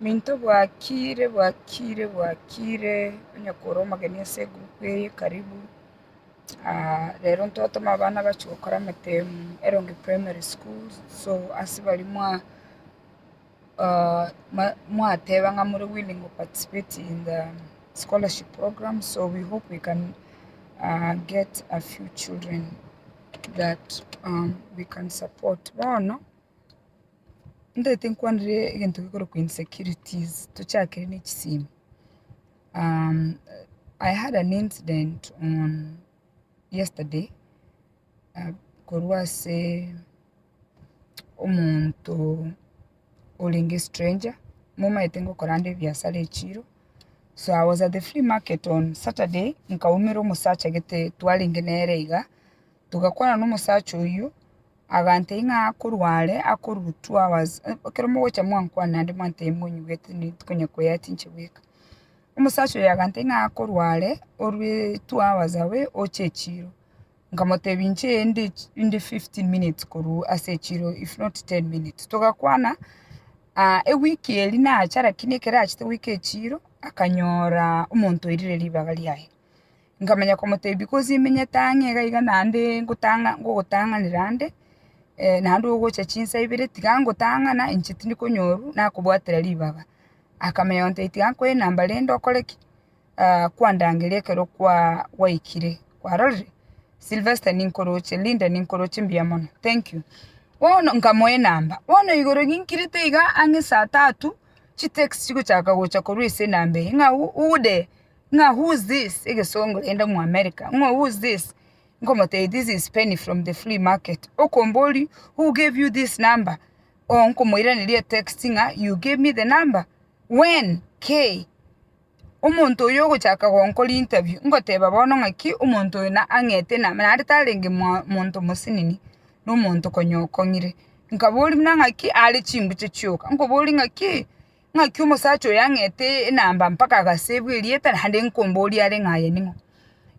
Minto bwakire bwakire bwakire, onye kore omogeni ase egroup eye karibu, rero ntotome abana bachie gokora amatemu Erongi primary school, so ase baria mwa mwateba ng'a more willing go participate in the scholarship program, so we hope we can get a few children that we can support. Bono. Ntagete nkwanere egento gekorokwa insecurities tochakere ne chisimi. I had an incident on yesterday korwa ase omonto orenge stranger, momanyete ngokora nde ebiasara echiro, so I was at the flea market on Saturday, nkaumera omosacha gete twarenge nere iga, togakwana na omosacha oywo. Agantebia ng'a akorwa are, akorwa 2 hours, ekero mogocha mwankwana naende mwantebia monyigwete tikonya koyati inche bweka. Omosacha oyo agantebia ng'a akorwa are, orwe 2 hours away oche echiro. Nkamotebia inche inde inde 15 minutes korwa ase echiro if not 10 minutes. Togakwana ewiki eria nacha lakini ekero achete goika echiro, akanyora omonto oirire ribaga riaye. Nkamanya komotebia because imenyete ang'e iga iga naende ngotang'a ngogotang'anera ande, naende ogocha chinsa ibere tiga ngotang'ana inche tindi konyorwa nakobwatera ribaga. Akamanya gontebia tiga nkoe enamba rende okore ki? Kwandangeria ekero kwa gwaikire, kwarorire? Sylvester ninkoroche, Linda ninkoroche mbuya mono, thank you. Bono nkamoa enamba, bono igoro ginkirete iga ang'e saa tatu, chitext chigochaka gocha korwa ase enamba eye ng'a who the. Ng'a who's this? Egesongo rende omo America, ng'a who's this? Nkomotebia this is Penny from the flea market. Okomboria who gave you this number? Oh nkomoiraneria etext ng'a you gave me the number? When? Kei? Omonto oyo ogochaka gonkora interview, ngoteba bono ng'aki omonto oyo na ang'ete enamba naende tarenge mwa monto mosinini, na omonto konya okong'ire. Nkaboria buna ng'aki are chimbuche chioka, nkoboria ng'aki. Ng'aki omosacha oyo ang'ete enamba mpaka agasebwa erieta naende nkomboria are ng'a aye ning'o.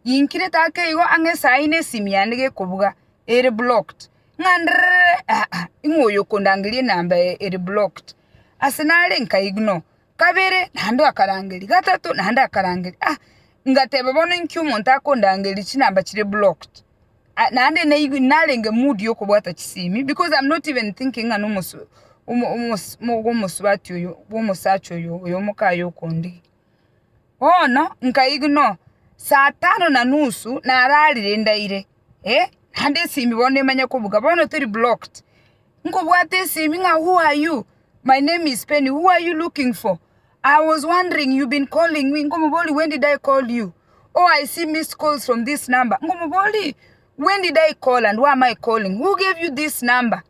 Ginkirete ake igo ang'e esaa ine esimi yane gekobuga ere blocked, ng'a nderere aa ing'o oyo okondangeria enamba eye ere blocked. Ase nare nka ignore, kabere naende akarangeria, gatato naende akarangeria ah, ngateba bono inki omonto akondangeria chinamba chire blocked. Naende naigwe narenge mood yokobwata chisimi because I'm not even thinking ng'a nomosu omo omosu omosubati oyo bwa omosacha oyo oyo omokaye okondigia. Bono nkaignore, saa tano na nusu nararire ndaire eh, naende esimi bono emanye kobuga bono teri blocked, nkobwata esimi ng'a who are you? My name is Penny, who are you looking for? I was wondering you been calling me, nkomoboria when did I call you? Oh I see missed calls from this number, nkomoboria when did I call and why am I calling? Who gave you this number?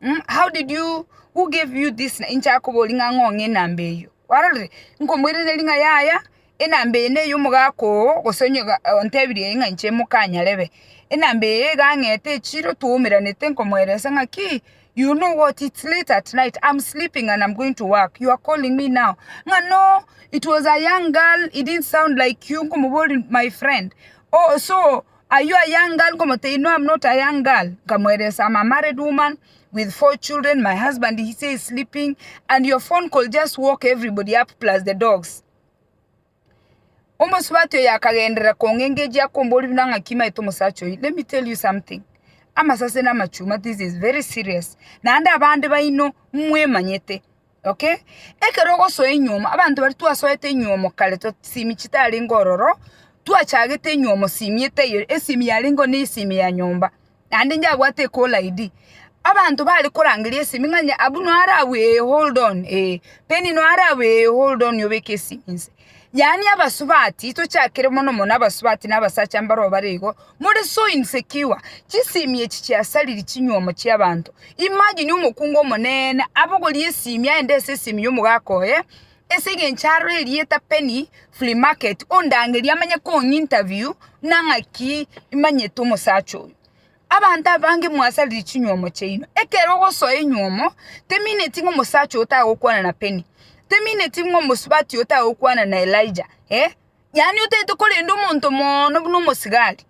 Mm, how did you, who gave you this, inche akoboria ng'a ng'o ng'e enamba eyio, kwarorire? Nkomoiraneria ng'a yaya, enamba eye neye omogaka oo, gose onye ontebirie ng'a inche mokanyarebe, enamba eye iga ang'ete echiro twaumeranete nkomoeresa ng'aki, you know what it's late at night I'm sleeping and I'm going to work you are calling me now, ng'a no it was a young girl it didn't sound like you, nkomoboria my friend oh so are you a young girl nkomotebia no I'm not a young girl, nkamoeresa I'm a married woman with 4 children my husband he say is sleeping and your phone call just woke everybody up plus the dogs. Omosubati oyo akagenderera kong'engeja akomboria buna ng'aki maete omosacha oyio. Let me tell you something, amasase na amachuma this is very serious, naende abande baino mwemanyete okay, ekero ogosoa enywomo, abanto baria twasoete enywomo kare to simi chitarenge ororo, twachagete enywomo simi etaiyo, esimi yarenge oo na esimi ya nyomba. Naende njabwate ecaller ID. Abanto bare korangeria esimi ng'a onye abwo noyo are abwo ee hold on ee, Penny noyo are abwo ee hold on obeke esimi inse. Yaani abasubati tochakere mono mono abasubati na abasacha mbaroo bare igo, more so insecure, chisimi echi chiasariri chinywomo chia abanto. Imagine omokungu omonene abogorie esimi aende ase esimi ya omogaka oye, Ase engencho arore erieta Penny Flea Market, ondangerie amanye kong'a interview buna ng'aki imanyete omosacha oyo. Abanto abange mwasarire chinywomo chiaino. Ekero ogosoa enywomo, temineti ng'a omosacha oyo tagokwana na Penny, temineti ng'a omosubati oyo tagokwana na Elijah eh, yaani otagete korenda omonto moono buna omosigari.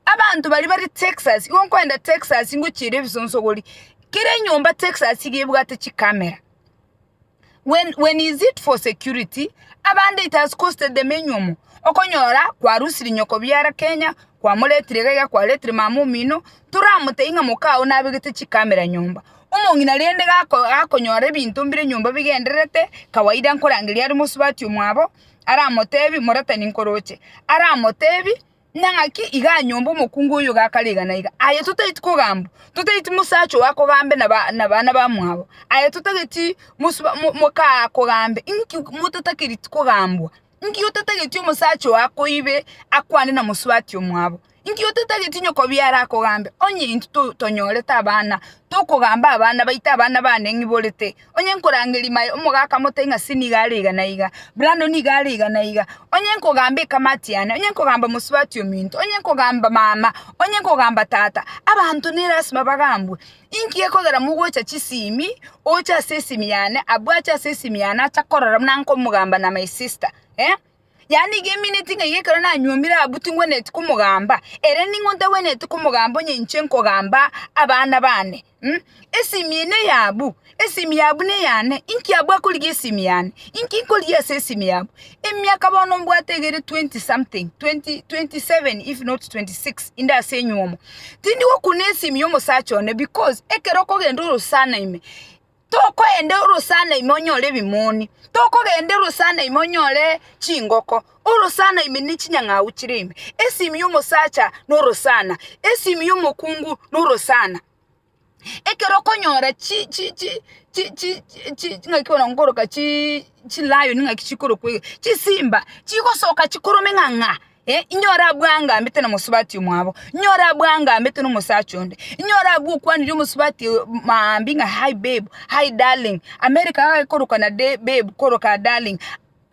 Abanto baria bare Texas, igo nkoenda Texas ngochiera ebisonsogori, kera enyomba Texas iga ebwate chicamera. When when is it for security? Abande it has costed them enywomo. Okonyora kwarusirie nyoko biara Kenya, kwamoretire iga iga kwaretire mama omino, toramotebie ng'a mokao nabegete chikamera nyomba. Omong'ina rende gako gakonyora ebinto mbire nyomba bigendererete, kawaida nkorangeria are mosubati omwabo, aramotebi moratani nkoroche, aramotebi. Ng'a ng'aki iga anyomba omokungu oyo gakare iga na iga? Aye totageti kogambwa, totageti mosacha oo akogambe na ba na bana bamwabo, aye totageti mosuba mo mokaa akogambe, inki motatakereti kogambwa? Inki otatageti omosacha oo akoibe akwane na mosubati omwabo? Inki otatageti nyoko biara akogambe? Onye intwe to tonyorete abana, tokogamba abana baito abana bane ng'iborete, Onye nkorangeria maye omogaka amotebi ng'a Sini iga are iga na iga, Brandon iga are iga na iga, onye nkogamba ekamati yane, onye nkogamba mosubati ominto, onye nkogamba mama, onye nkogamba tata, abanto ne lasima bagambwe. Inki gekogera mogocha chisimi, oche ase esimi yane, abwo ache ase esimi yane acha korora buna nkomogamba na my sister eh. Yaani iga emineti ng'a iga ekero nanyuomire abwo tingwenereti komogamba, ere ning'o ntagwenereti komogamba onye inche nkogamba abana bane mh. Esimi eye neya abwo, esimi ya abwo neyane, inki abwo akorigia esimi yane? Inki nkorigia ase esimi ya abwo? Emiaka bono mbwate iga ere twenty something, twenty 27 if not 26 inde ase enywomo, tindi gokuna esimi ya omosacha one because ekero okogenda orosana ime, Tokoenda orosana ime onyore ebimoni, tokogenda orosana ime onyore chingoko, orosana ime ne chinyang'au chire ime. Esimi y'omosacha norosana, esimi y'omokungu norosana. Ekero okonyora chi chi chi chi chi chi ng'aki bono nkoroka chi chilion ng'aki chikorokwa iga, chisimba chigosoka chikorome ng'a ng'a. Eh, inyore abwo angambete na mosubati omwabo, inyore abwo angambete na omosacha onde, inyore abwo okwanirie omosubati oyo maambia ng'a hi babe, hi darling, America iga ekorokana de babe koroka darling,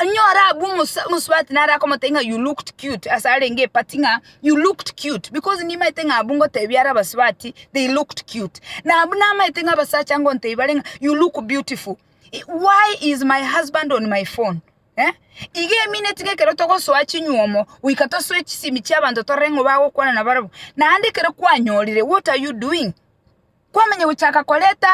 inyore abwo omosa omosubati nare akomotebia ng'a you looked cute ase arenge eparty ng'a you looked cute because nimaete ng'a abwo ngotebia are abasubati they looked cute. Na abwo namaete ng'a abasacha ngontebia bare ng'a you look beautiful, why is my husband on my phone? Eh, iga emineti ng'a ekero togosoa chinywomo, goika tosoe chisimi chi'abanto torore ng'o bagokwana nabarabwo. Naende ekero kwanyorire, what are you doing? Kwamanya gochaka koreta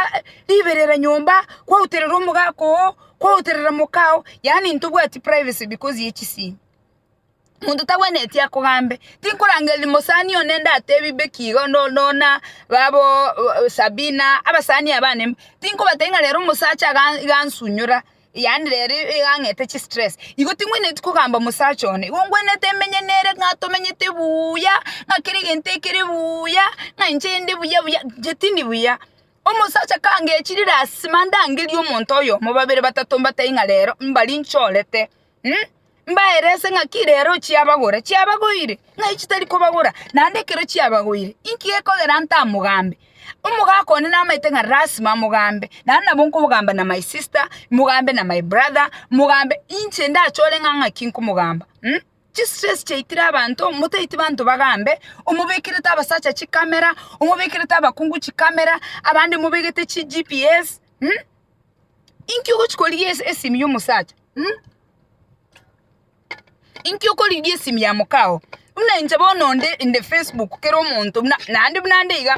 riberera nyomba, kwauterera omogaka oo, kwauterera mokao, yaani ntobwati privacy because ye chisimi. Monto tagwenereti akogambe, tinkorangeria mosani one ndatebie Becky iga no nona babo Sabina, abasani aba bane, tinkobatebia ng'a rero omosacha iga iga ansunyora, yaani rero iga ang'ete chistress. Igo tingwenereti kogamba omosacha one, igo ngwenerete menye nere ng'a tomenyete buya, ng'a kera egento ekere buya, ng'a inche inde buya buya, inche tindi buya. Omosacha kangechire lasima ndangerie omonto oyomo babere batato mbatebie ng'a rero mbari nchorete mh. Mbaerese ng'aki rero chiabagora, chiabagoire, ng'ai chitari kobagora, naende ekero chiabagoire, inki gekogera ntamogambe? Omogaka one namaete ng'a lasima amogambe, naende nabo nkogamba na my sister, mogambe na my brother, mogambe, inche ndachore ng'a ng'aki nkomogamba mh. Chistress chiaitire abanto, motaeti banto bagambe, omobekerete abasacha chikamera, omobekerete abakungu chikamera, abande mobegete chi GPS mh, inki ogochi korigia ase esimi ya omosacha mh. Inki okorigia esimi ya mokao? Buna inche bono onde inde Facebook kera omonto buna naende buna nde iga,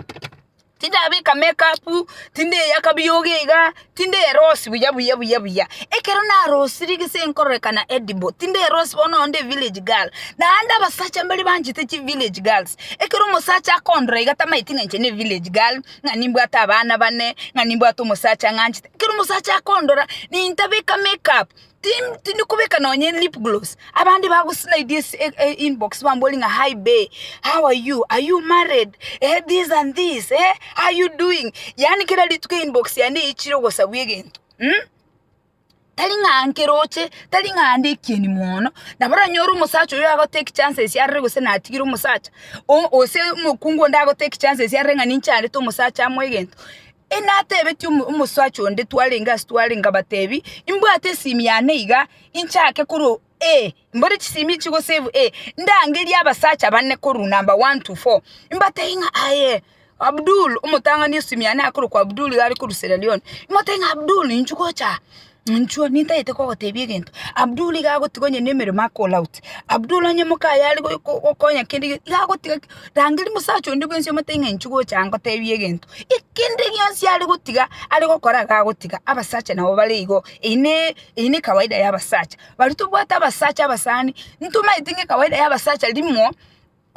tindabeka makeup, tindeyaka biogo iga, tinderosi buya buya buya buya. Ekero narosirie gese nkororekana edible, tinderosi bono onde village girl. Naende abasacha mbare banchete chi village girls, ekero omosacha akondora iga tamaeti ng'a inche ne village girl, ng'a nimbwate abana bane, ng'a nimbwate omosacha ng'anchete. Ekero omosacha akondora, nintabeka makeup. Tim tindi kobeka nonye lip gloss, abande bago slide ase e e inbox bamborie ng'a hi bae, how are you, are you married, eh this and this, eh how you doing, yaani kera rituko einbox yane eichire ogosabwa egento mh. Tari ng'a nkeroche, tari ng'a ande ekieni mono, nabo oranyore omosacha oyo ago take chances arore gose natigire omosacha, o gose omokungu onde ago take chances arore ng'a ninchandete omosacha amoe egento. Enatebetie omosacha onde twarenge ase tware nkabatebi, imbwate esimi yane iga, inchake korwa A, mbore chisimi echi gosave A, ndangerie abasacha bane korwa number one to four, mbatebi ng'a aye Abdul, omotang'ani esimi yane akorokwa Abdul iga are korwa Sierra Leone, motebie ng'a Abdul inchuo gocha aa, Inchuo nintagete kogotebia egento, Abdul iga agotiga onye na emeremo ako all out, Abdul onye mokaye are go- go- gokonya kende gionsi, iga agotiga ki, rangeria mosacha onde bwensi omotebie ng'a inchuo gocha aa ngotebie egento. Ekende gionsi are gotiga, are gokora iga agotiga, abasacha nabo bare igo, eywo ne eywo ne ekawaida ya abasacha. Baria tobwate abasacha abasani, ntomaete ng'a ekawaida ya abasacha rimo.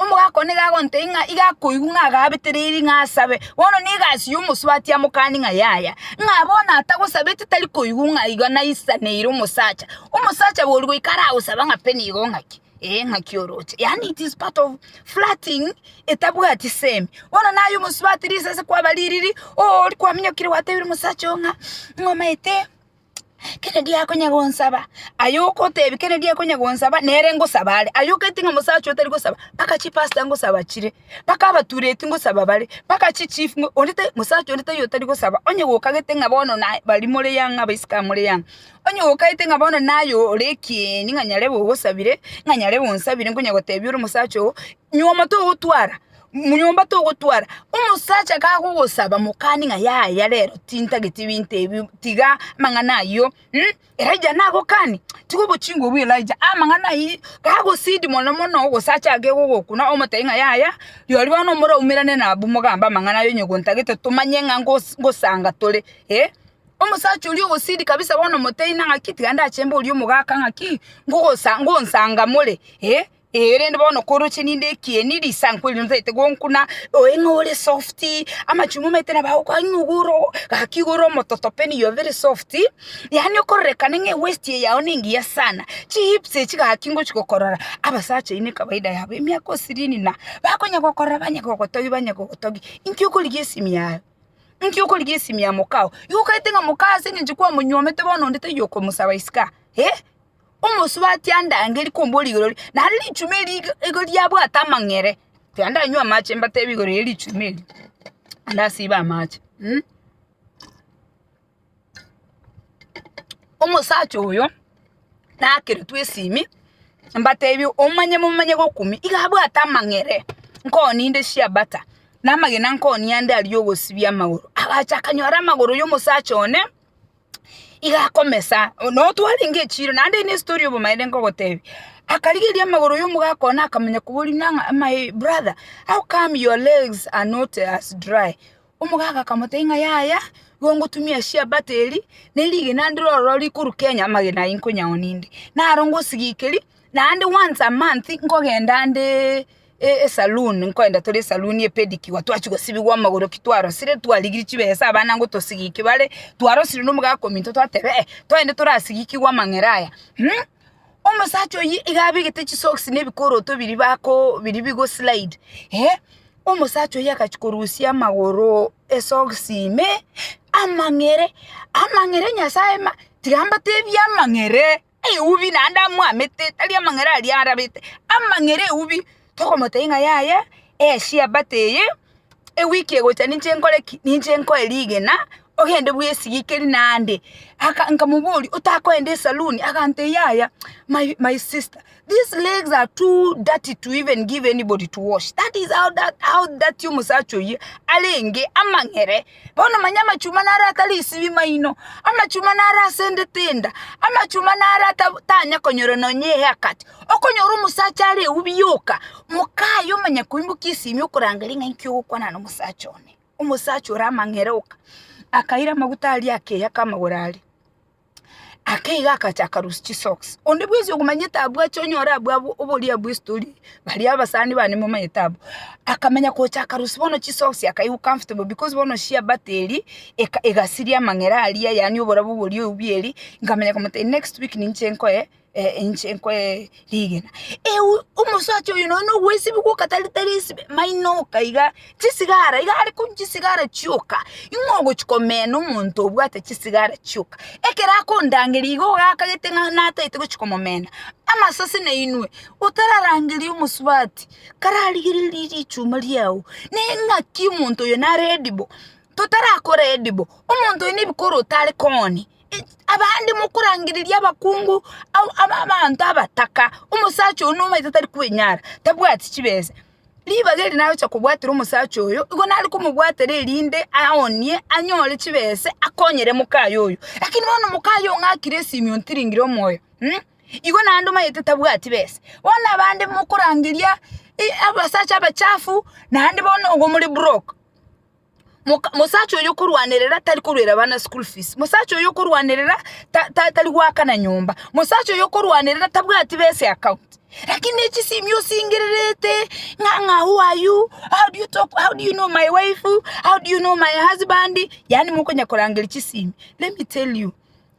Omogaka one nigo agontebia ng'a iga akoigwa ng'a agabetereirie ng'a asabe, bono na egasi ya omosubati amokanie ng'a yaya, ng'a bono atagosabeti tari koigwa ng'a iga naisaneire omosacha. Omosacha bori goika aragosaba ng'a peni igo ng'aki, ee ng'aki oroche, yaani it is part of flirting etabwati semi. Bono naye omosubati risase kwabaririri, oori kwaminyokire gwatebire omosacha oo ng'a ng'a omaete. Kennedy akonya gonsaba, aye okotebi Kennedy akonya gonsaba nere ngosaba are, aye oketi ng'a omosacha otari gosaba, mpaka chipastor ngosaba chire, mpaka abatureti ngosaba bare, mpaka chichief ngo onde tai mosacha onde taiyo otari gosaba, onye gokagete ng'a bono naye baria more young abaiseke aba more young, onye gokagete ng'a bono naye ore ekieni ng'a nyarebe ogosabire, ng'a nyarebe onsabire nkonya gotebia ore omosacha oo, nyuoma togotwara. Monyomba togotwara, omosacha kagogosaba mokani ng'a yaya rero tintageti binto ebi tiga amang'ana ayio mh, Elijah nagokani, tiga obochingo obwo Elijah, amang'ana ayio gagosidi mono mono gose achake gogokuna omotebi ng'a yaya, rirorio bono moraumerane na abwo mogambe amang'ana aye onye gontagete tomanye ng'a ngos ngosanga tore eh. Omosacha oria ogosidi kabisa bono omotebi ng'aki tiga ndache mborie omogaka ng'aki, ngogosa ngonsanga more eh. Ee, rende bono koroche ninde ekieni, risankwa erio ntaete gonkuna, oe ng'a ore soft, amachuma omanyete nabo agokoa ng'a igoro gaki igoro omototo peni you are very soft, yaani okororekana ng'a ewaist eye yao nengiya sana, chihips echi gaki ngochi gokorora, abasacha eywo ne ekawaida yabo emiaka osirini na, bakonya gokorora banya gogotogia banya gogotogia, inki okorigia esimi yaye? Inki okorigia esimi ya mokao? Igo okaete ng'a mokao ase eng'encho kwamonyuomete bono onde taiyo okomosaba isiko aa, eh. Omosubati andangerie komboria igoro riria, naende richuma eri iga igo riabwate amang'ere, tiga ndanywe amache mbatebi igoro ye richuma eri, ndasibe amache mh. Omosacha oyo, nakeretwe esimi, mbatebi omanye momanye gokumia, iga abwate amang'ere, nkooni inde chiabata, na amagena nkooni ande aria ogosibia amagoro, agacha akanyora amagoro ya omosacha one. Iga akomesa, noo twarenge echiro naende eye nestori obomaene nkogotebia, akarigereria amagoro ya omogaka one akamanya koboria buna ng'a my brother, how come your legs are not as dry? Omogaka akamotebia ng'a yaya, igo ngotumia chiabata eri, na erigena ndire ororo rikorwa Kenya amagena ayio nkonyaoni inde, naro ngosigikeri, naende once a month nkogenda ndeeee. Esaloon, nkoenda tore esaloon epedicure twachia gosibigwa amagoro ki twarosire twarigirie chibesa abana ngotosigikia bare, twarosire na omogaka ominto twateba eh togende torasigikigwe amang'era aya mh. Omosacha oyio iga abegete chisocks na ebikoroto biria bako biria bigo slide eh, omosacha oyio agachia korusia amagoro esocks ime, amang'ere amang'ere nyasaye ma tiga mbatebie amang'ere. Eubi naende amwamete, tari amang'ere aria arabete, amang'ere eubi, tokomotebia ng'a yaya, eshiabata eye, ewiki egocha ninche nkore ki? Ninche nkoe rigena, ogende bwesigikeri naende. Aka nkamoboria, otakoenda esaluni? Agantebia yaya, my my sister, these legs are too dirty to even give anybody to wash, that is how that how dirty omosacha oyio arenge, amang'ere. Bono manya amachuma naro atari isibi maino, amachuma naro asendete enda, amachuma naro ata tanya konyora nonya ehaircut. Okonyora omosacha are eubi yoka, mokaye omanye koimokia esimi okorangeria ng'a inki ogokwana na omosacha one. Omosacha ore amang'ere oka, akaira amaguta aria akeyaka amagoro aria. Ake iga agacha akarusia chisocks, onde bwensi okomanyete abwo ache onyore abwo abwo oboria abwo estory baria abasani bane momanyete abwo. Akamanya gocha akarusia bono chisocks akaigwa comfortable because bono chiabata eria eka egasiria amang'era aria yaani oborabu boria obuya eria, nkamanya komotebia next week ninche nkoe inche nkoe rigena. Ewu omosacha oyo nonye na ogwesibia gwoka tari tari esibi maino oka iga, chisigara iga are konywa chisigara chioka, ing'o ogochi komena omonto obwate chisigara chioka? Ekero akondangeria igo iga akagete ng'a natagete gochi komomena, amasase nainwe, otararangeria omosubati, kararigererie richuma riago, ne ng'aki omonto oyo nare edible, totarakora edible, omonto oyo na ebikoroto are koonia. Abande mokorangereria abakungu abanto abataka, omosacha oyio nomanyete tari kwenyara, tabwati chibesa. Ribaga eri nagocha kobwatera omosacha oyo, igo nare komobwatera erinde aonie, anyore chibese, akonyere mokaye oyo. Lakini bono mokaye ong'akire esimi ontiringire omoyo mh, igo naende omanyete tabwati besa. Bono abande mokorangeria abasacha abachafu, naende bono igo more broke. Moka mosacha oyo okorwanerera tari koruera abana school fees, mosacha oyo okorwanerera ta- ta- tari goakana nyomba, mosacha oyo okorwanerera tabwati besa account, lakini echisimi osingererete ng'a ng'a who are you, how do you talk, how do you know my wife, how do you know my husband, yaani mokonya korangeria chisimi. Let me tell you,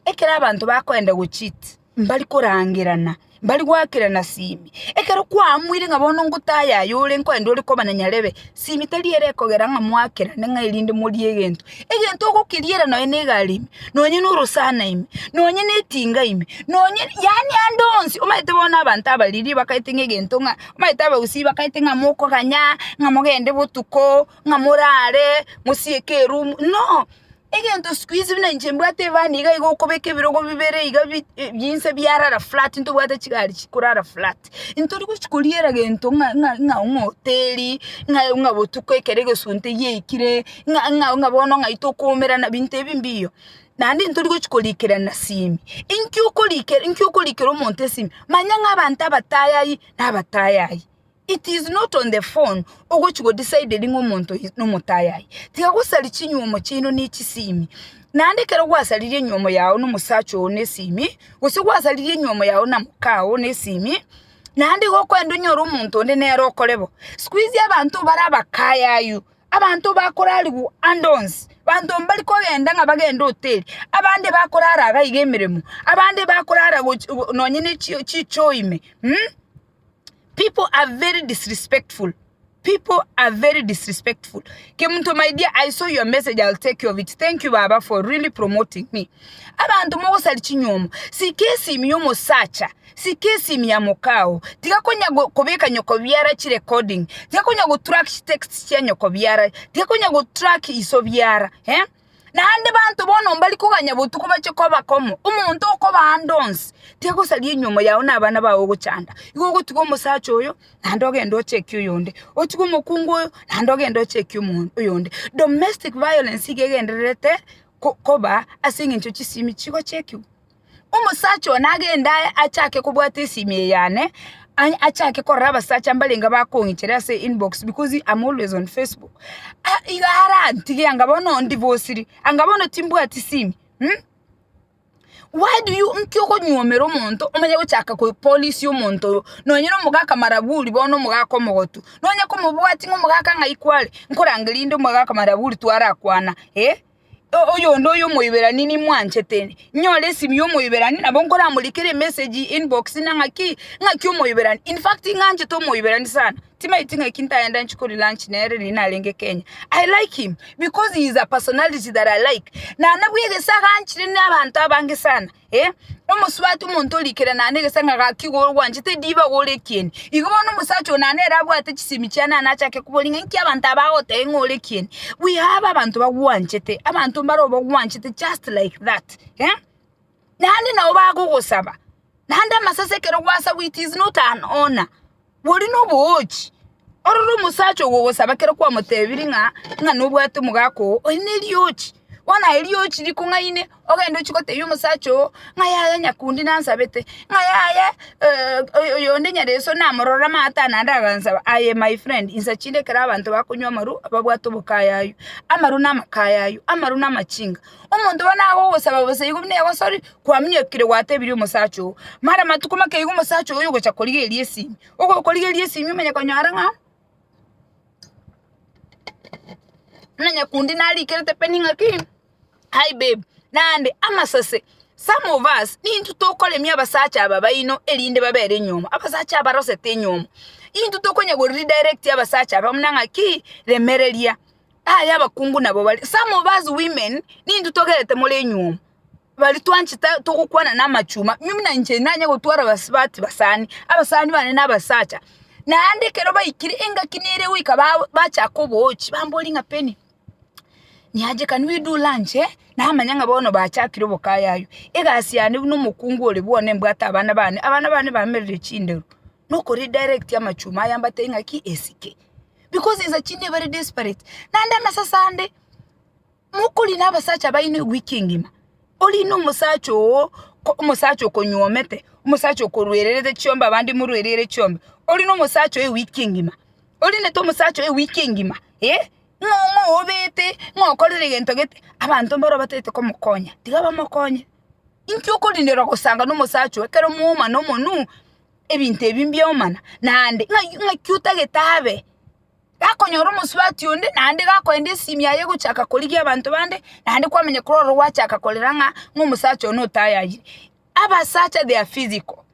Ekero abanto bakoenda gocheat, mbari korangerana, mbari goakerana simi. Ekero kwaamuire ng'a bono ngotayaya ore nkoenda ore koba na nyarebe, simi tari ere ekogera ng'a moakerane ng'a erinde morie egento. Egento ogokeriera nonye na egari ime, nonye na orosana ime, nonye na etinga ime, nonye yaani ande onsi, omanyete bono abanto abariri bakaete ng'a egento ng'a, omanyete abagusii bakaete ng'a mokoganya, ng'a mogende botuko, ng'a morare, mosieke eroom, no. Egento siku hizi buna inche mbwate evani iga iga okobeka ebirogo bibere iga bi binse biarara flat ntobwate chigari chikorara flat, ntori gochi koriera gento ng'a ng'a ng'a ng'a hoteli, ng'a ng'a botuko ekero egesunte giaikire, ng'a ng'a ng'a bono ng'ai tokoumerana binto ebi mbiyo. Naende ntori gochi korikerana simi, inki okorikera inki okorikera omonto esimi, manya ng'a abanto abatayayi na abatayayi. It is not on the phone ogochi go decide ng'a omonto oyo nomotayayi. Tiga gosaria chinywomo chiaino ne chisimi. Naende ekero gwasaririe enywomo yao na omosacha oo na esimi, gose gwasaririe enywomo yao na mokao na esimi, naende igo okoenda onyore omonto onde nere okore bo. Siku hizi abanto bare abakayayu, abanto bakorarigwa ande onsi, banto mbari kogenda ng'a bagende hoteli, abande bakorara iga iga emeremo, abande bakorara gochi nonye ne chi chichoo ime mh. People are very disrespectful people are very disrespectful Kemunto my dear I saw your message I'll take care of it thank you baba for really promoting me abanto mogosari chinywomo sika esimi yomosacha sika esimi ya mokao tiga konya kobeka nyoko biara chirecording tiga konya gotrack chitext chia nyoko biara tiga konya gotrack iso biara eh. Naende banto bono mbari koganya botuko bache koba komo, omonto okoba ande onsi, tiagosaria enyiomo yao na abana bao ogochanda. Igo ogotiga omosacha oyo, naende ogende ochekie oyonde, otige omokungu oyo, naende ogende ochekie omo oyonde. Domestic violence iga egendererete ko koba ase eng'encho chisimi chigochekiwa. Omosacha one agende aye achake kobwata esimi eye yane, achake korora abasacha mbarenge bakong'ichera ase inbox because I'm always on Facebook, iga arantige anga bono ondivosiri, anga bono timbwati simi mh. Why do you nki okonyuomera omonto omanye gochaka kopolisi omonto oyo, nonye na omogaka maraburi bono omogaka omogotu, nonye komobwati ng'a omogaka ng'ai kware, nkorangeria inde omogaka maraburi twarakwana eh. Oyonde oyo omoiberani nimwanchete, nyore esimi y'omoiberani nabo nkoramorikere emessage inbox ng'a ng'aki, ng'aki omoiberani. In fact ng'anchete omoiberani sana, timaeti ng'aki ntaenda nchie koria lunch nere riria narenge Kenya. I like him because he is a personality that I like. Naende bwegese aganchire na abanto abange sana. Eh, omosubati omonto orikire naende egesa ng'a gaki igo ogwanchete ediba igo ore ekieni. Igo bono omosacha oyo naende ere abwate chisemi chiane naende achake koboria ng'a inki abanto aba bagoteba ng'a ore ekieni. We have abanto bagwanchete, abanto mbare obagwanchete just like that eh, naende nabo bagogosaba, naende amasase ekero gwasabwa it is not an honour. Boria noboochi, orore omosacha ogogosaba ekero kwamotebirie ng'a ng'a nobwate omogaka oo, oria neriochi. Bono aye riochi rikong'aine, ogende ochie gotebia omosacha oo, ng'a yaya nyakundi nansabete, ng'a yaya oyonde nyareso namorora amato aya naende agansaba. Aye my friend, insa chinde ekero abanto bakonywa amarwa, babwate obokayayu, amarwa na amakayayu, amarwa na amachinga. Omonto bono agogosaba bosa igo buna egosori, kwaminyokire gwatebirie omosacha oo. Mara matuko make igo omosacha oyo ogocha korigereria esimi, ogokorigereria esimi omanye konyora ng'a buna nyakundi narikerete peni ng'aki hi babe, naende amasase, some of us nintwe tokoremia abasacha aba baino erinde babere enyiomo, abasacha abarosete enyiomo, intwe tokonya go redirect abasacha aba buna ng'aki remereria. Aye abakungu nabo bare, some of us women nintwe togerete more enywomo, baria twanchete togokwana na amachuma, inwe buna inche nanye gotwara abasubati basani, abasani bane na abasacha, naende ekero baikire engaki nere goika ba bachaka oboochi bamborie ng'a Penny, niaje can we do lunch eh? Namanya ng'a bono bachakire obokayayu, egasi yane buna omokungu ore bwone mbwate abana bane, abana bane bamerire chinderu, noko redirect amachuma aya mbatebie ng'aki esike. Because insa chinde bare desperate. Naende amasase ande, mokorina abasacha baino ewiki engima, orine omosacha oo, ko omosacha okonyuomete, omosacha okoruererete chiombe abande moruerere chiombe, orine omosacha oo ewiki engima, orinete omosacha oo ewiki engima eh, ng'o ng'o obete, ng'o okorire egento gete, abanto mbaro batagete komokonya, tiga bamokonye. Inki okorinera gosanga na omosacha oo ekero mwaomana omonwe, ebinto ebi mbiaomana, naende ng'ai ng'aki otagete abe? Gakonyora omosubati onde, naende gakoenda esimi yaye egochaka korigia abanto bande, naende kwamanya korwa ororo gwachaka korera ng'a ng'a omosacha one otayayire. Abasacha they are physical,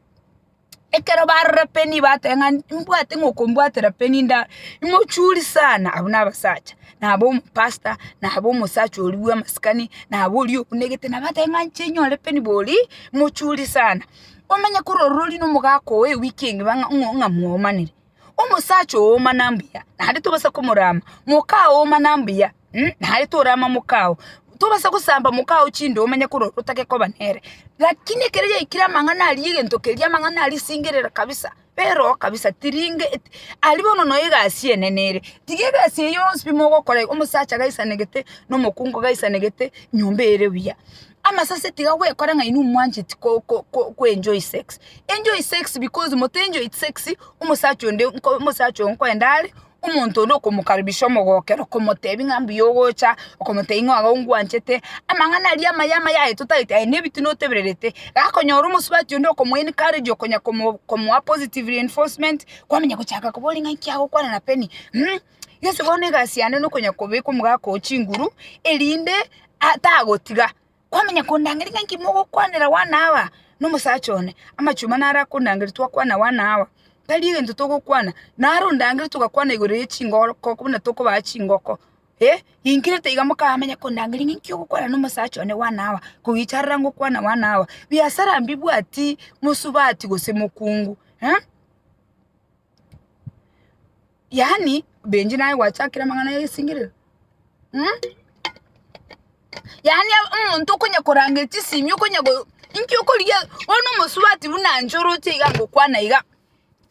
ekero barora peni bateba ng'a mbwate ng'a okombwatera peni nda imochuri sana, abwo na abasacha. Nabo omopastor, nabo omosacha oria bwa amasikani, nabo oria obunegete, nabo atebe ng'a inche nyore peni bori, mochuri sana. Omanye korwa ororo oria na omogaka oo ewiki engima ng'a ng'o ng'a mwaomanire. Omosacha oo omana mbuya, naende tobasa komorama, mokao omana mbuya naende torama mokao. Tobasa gosamba mokao chinde omanye korwa ororo otake koba nere. Lakini ekero yaikire amang'ana aria egento keria amang'ana aria singerera kabisa, bera oo kabisa tiringe aria bono noo egasi enene ere. Tiga egasi eye yonsi pi mogokora iga omosacha gaisanegete na omokungu gaisanegete nyomba ere buya. Amasase tiga gwekora ng'a inwe mwancheti ko ko ko koenjoy sex, enjoy sex because motenjoyeti sex omosacha onde nko omosacha oyo nkoenda are, omonto onde okomokaribisha omogokero komotebia ng'a mbuya ogocha, okomotebia ng'a iga ongwanchete, amang'ana aria amaya amaya aye totagete aye na ebitina otebererete, gakonyora omosubati onde okomo encourage okonya komo komoa positive reinforcement, kwamanya gochaka koboria ng'a inki agokwana na Penny gese bono egasi yane nokonya kobeka omogaka oo chinguru, erinde tagotiga, kwamanya kondangeria ng'a inki mogokwanera one hour na omosacha one, amachuma naro akondangeria twakwana one hour, tari egento togokwana, naro ondangeria togakwana igoro ye chingoko buna tokobaa chingoko eh, inkirete iga mokamanya kondangeria ng'a inki ogokwana na omosacha one one hour, kogicha arora ngokwana one hour, biasara mbibwati mosubati gose mokungu eh. Yaani Benji naye gwachakire amang'ana ya esingerero mh? Yaani omonto okonya korangeria chisimi okonya go inki okorigia bono omosubati buna inche oroche iga ngokwana iga,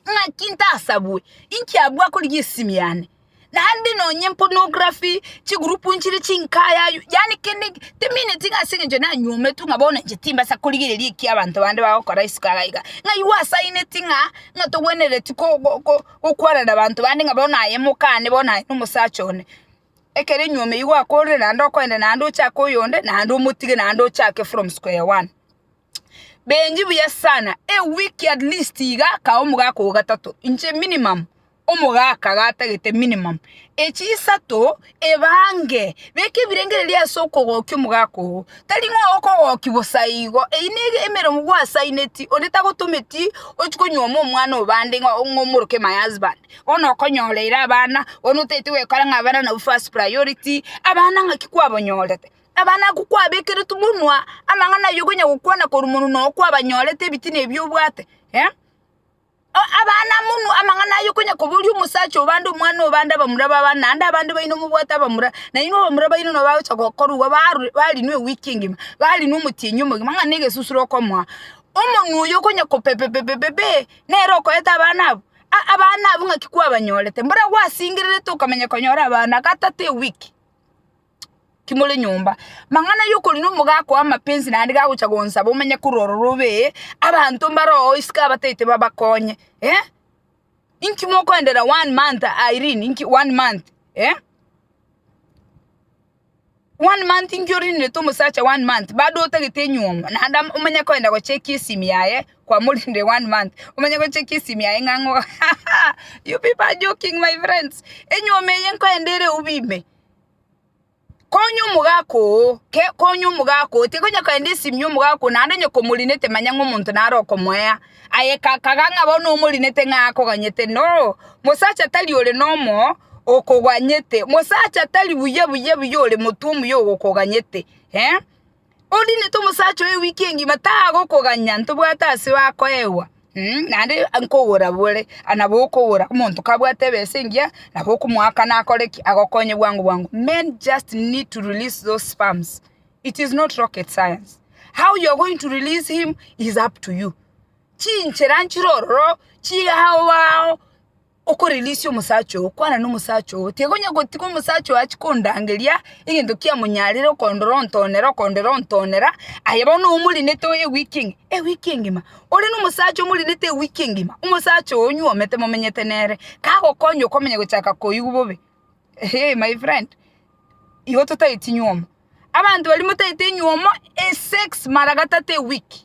ng'aki ntasabwe, inki abwo akorigia esimi yane? Naende nonye pornography, chigroup nchire chinkayayu, yaani kende timineti ng'a ase eng'encho nanywometwe ng'a bono inche timbasa korigereria eki abanto bande bagokora isiko iga iga. Ng'ai gwasaineti ng'a ng'a togwenereti ko go go gokwana na abanto bande ng'a bono aye mokane bono aye nomosacha one. Ekero enywomo eywo gwakorire naende okoenda naende ochake oyonde naende omotige naende ochake from square one. Benji buya sana, ewiki at least iga kae omogaka o gatato, inche minimum omogaka gatagete minimum echi isato ebange, beka ebirengererio ase okogokia omogaka oo, tari ng'a okogokia bosa igo, eyio na emeremo gwasaineti onde tagotometi ochie konyuoma omwana obande ng'a omoroke my husband, bono okonyoreire abana, bono otagete gwekora ng'a abana nabwo first priority, abana ng'aki kwabonyorete. Abana abwo kwabekeretwe monwa amang'ana ayio okonya gokwana korwa monwa noo kwabanyorete ebitina ebio obwate eh. Abana monwa amang'ana ayio okonya koboria omosacha obande omwana obande abamura babande naende abande baino mobwate abamura, na inwe abamura baino nabo bagocha gokorwa igo barure barinwe ewiki engima, barinwe omotienyi omogima ng'a na egesusuro okomoa. Omonwa oyo okonya ko pepepepepe, nere okoeta abana abwo, abana abwo ng'aki kwabanyorete, mbora gwasingererete okamanya konyora abana gatato ewiki. Kimore nyomba. Mang'ana y'okorina omogaka o amapensi naende gagocha gonsaba omanye korwa ororo obe, abanto mbare oo isiko abatagete babakonye eh. Inki mokoenderera one month Irene inki one month eh. One month inki orinerete omosacha one month bado otagete enywomo naende omanye koenda gocheki esimi yaye kwamorindire one month omanye gocheki esimi yaye ng'a ng'o you people are joking my friends. Enywomo eye nkoenda ere eubi ime. Konya omogaka oo, ke konya omogaka oo, tikonya kogenda esimi ya omogaka oo naende onye komorinete manya ng'a omonto nare okomoea, aye ka kaga ng'a bono omorinete ng'a akoganyete no, mosacha tari ore nomo okoganyete, mosacha tari buya buya buya ore motwe omuya ogokoganyete eh. Orinete omosacha oye ewiki engima tagokoganya ntobwate ase bakoegwa naende nkogora bore nabo okogora omonto kabwate ebesa engiya nabo okomoakana akore ki? Agokonye bwango bwango. Men just need to release those sperms it is not rocket science how you are going to release him is up to you. Chinchera nchire ororo chiao ao. Okorelease omosacha oo, kwana na omosacha oo, tiga konya gotiga omosacha oo achie kondangeria, egento kiamonyarire okondora ontonera okondora ontonera, aye bono omorinete ewiki engima, ewiki engima, ore na omosacha omorinete ewiki engima, omosacha oo onyuomete momenyete nere, kagokonya okomenya gochaka koigwa bobe, eeh my friend, igo totaeti nywomo. Abanto baria motaete enywomo, esex mara gatato ewiki.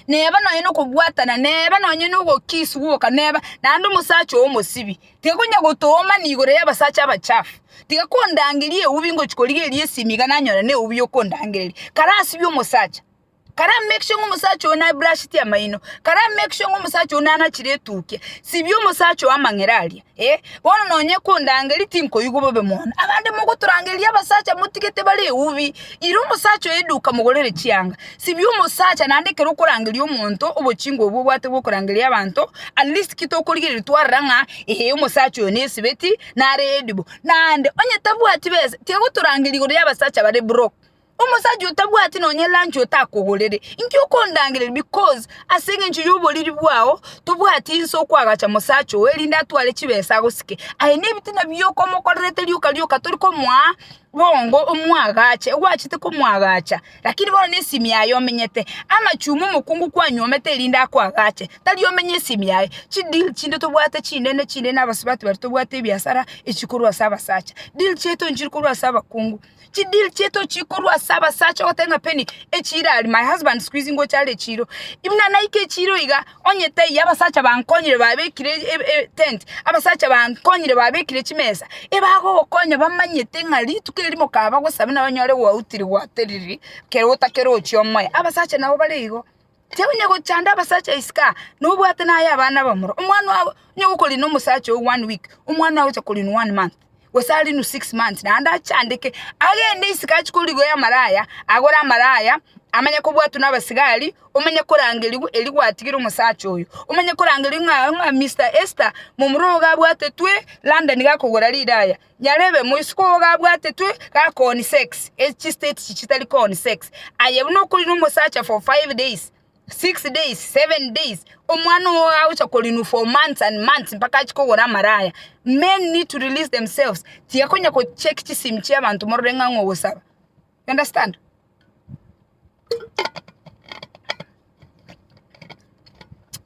Neba nonye nokobwatana, neba nonye nogokiss gwoka, neba naende omosacha oo omosibi. Tiga konya gotoomana igoro y'abasacha abachafu, tiga kondangeria eubi ngochia korigereria esimi iga nanyora na eubi okondangereria. Karasibie omosacha, kara make sure ng'a omosacha oo nabrusheti amaino, kara make sure ng'a omosacha oo nanachire etukia, sibia omosacha oo amang'era aria. Eh, bono nonye kondangeria tinkoigwa bobe mono. Abande mogotorangeria abasacha motigete bare eubi, ira omosacha oye eduka mogorere chianga. Sibia omosacha naende ekero okorangeria omonto obochingo obwo obwate bwokorangeria abanto, at least ki tokorigereria twarora ng'a eeh omosacha oyo nesibeti, nare edibo. Naende onye tabwati besa, tiga gotorangeria igoro ya abasacha bare broke. Omosacha otabwati nonye lunch otakogorere, inki okondangereria because ase eng'encho y'oboriri bwao tobwati inse okoagacha mosacha oo erinde atware chibesa agosike. Aye na ebitina bioka omokorerete rioka rioka tori komoa bongo omoagache, gwachete komoagacha lakini bono na esimi yaye omenyete. Amachuma omokungu kwanyuomete erinde akoagache, tari omenye esimi yaye. Chideal chinde tobwate chinene chinene abasubati baria tobwate ebiasara echikorwa ase abasacha, deal chiaito nchiri korwa ase abakungu. Chideal chiaito chikorwa ase abasacha ogoteba ng'a Penny echiro aria my husband siku hizi ngocha are echiro. Buna naika echiro iga onye taiyo abasacha bankonyire babekire tent, abasacha bankonyire babekire chimesa, ebagogokonya bamanyete ng'a rituko erimo kabagosabe nabanyore gwautire gwateriri kero otakerochi omoe. Abasacha nabo bare igo. Tionya gochanda abasacha isiko aa, nobwate naye abana abamura, omwana oo onye gokorina omosacha oo one week, omwana agocha korinwa one month, gose arinwe six months naende achandeke, agende isiko achie korigoya amaraya, agore amaraya, amanye kobwatwa na abasigari, omanye korangerigwa erio gwatigire omosacha oyo, omanye korangerigwa ng'a ng'a Mister Esther, momura ogo abwatetwe London gakogora riraya. Nyarebe, moisiko oo gabwatetwe gakooni sex, chistate chichi chitari kooni sex, aye buna okorina omosacha for five days, six days, seven days, omwana oo agocha korinwa for months and months mpaka achie kogora amaraya. Men need to release themselves, tiga konya ko check chisimi chia abanto morore ng'a ng'o ogosaba. You understand?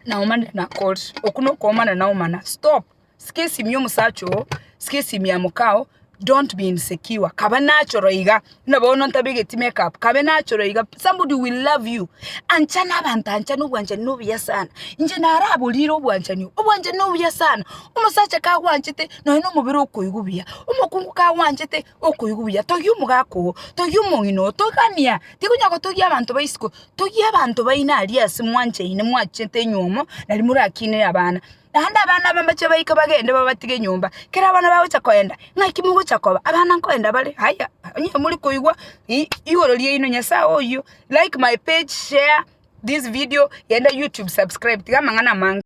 Naomanire nakorire, okwo nokoomana naomana, stop. Sika esimi y'omosacha oo, sika esimi ya mokao, don't be insecure, kabe natural iga, buna bono ntabegeti makeup, kabe natural iga, somebody will love you. Anchana abanto anchana obwanchani na obuya sana, inche naraborire obwanchani obo, obwanchani na obuya sana, omosacha kagwanchete nonye na omobere okoigwa buya, omokungu kagwanchete okoigwa buya, togia omogaka oo, togia omong'ina oo, togania, tikonya gotogia abanto ba isiko, togia abanto baino aria ase mwanchaine mwachete enywomo, nari morakinere abana. Naende abana aba mbache baike bagende babatige nyomba. Kera abana bagocha koenda, ng'aki mogocha koba? Abana nkoenda bare, haya, onye more koigwa igoro riaino Nyasaye oyio, like my page, share this video, genda YouTube subscribe, tiga amang'ana amange.